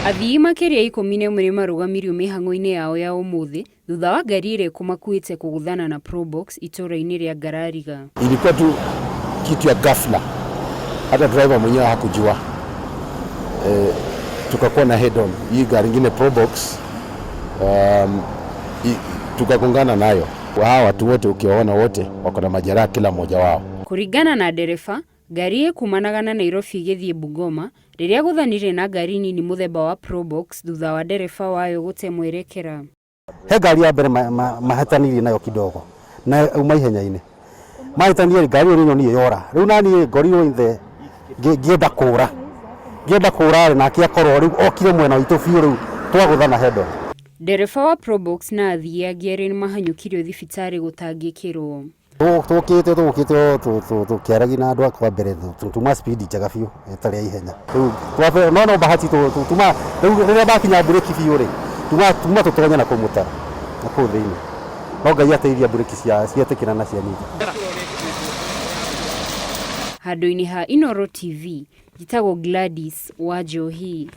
Athii makĩria 11 nĩmarũgamirio mĩhang'o-inĩ yao ya ũmũthĩ thutha wa ngari ĩrĩa ĩkũmakuĩte kũgũthana na Probox itũũra-inĩ rĩa Ngarariga. Ilikuwa tu kitu ya ghafla, hata driver mwenyewe hakujua. E, tukakuwa na head on hii gari ingine Probox, tukagongana nayo. Hawa watu wote ukiwaona wote wako na majeraha kila mmoja wao. Kũringana na ndereba, ngari ĩkumanaga na Nairobi ĩgĩthiĩ Bungoma rĩrĩa gũthanire na ngari nini mũthemba wa Probox thutha wa ndereba wayo gũte mwerekera. He ngari ya mbere mahetanirie nayo kidogo na uma ihenya-inĩ mahĩtania ngari ĩyo nĩnyonire yora. Rĩu naniĩ ngorirwo in the ngĩenda kũra, ngĩenda kũra rĩ, nake akorwo rĩu okire mwena witũ biũ, rĩu twagũthana head on. Ndereba wa Probox na athii angĩ erĩ nĩmahanyũkirio thibitarĩ gũtangĩkĩrwo. Tũkĩte tũkĩte tũkĩaragia na andũ akwa mbere, tuma speed njega biũ ĩtarĩ ya ihenya. Rĩu no bahati tuma rĩu rĩrĩa ndakinya mburĩki biũ rĩ, tuma tũtonye na kũu mũtaro na kũu thĩinĩ, no Ngai ateithia, mburĩki cietĩkĩra na cianyita. Handũ-inĩ ha Inooro TV, njĩtagwo Gladys Wanjohi.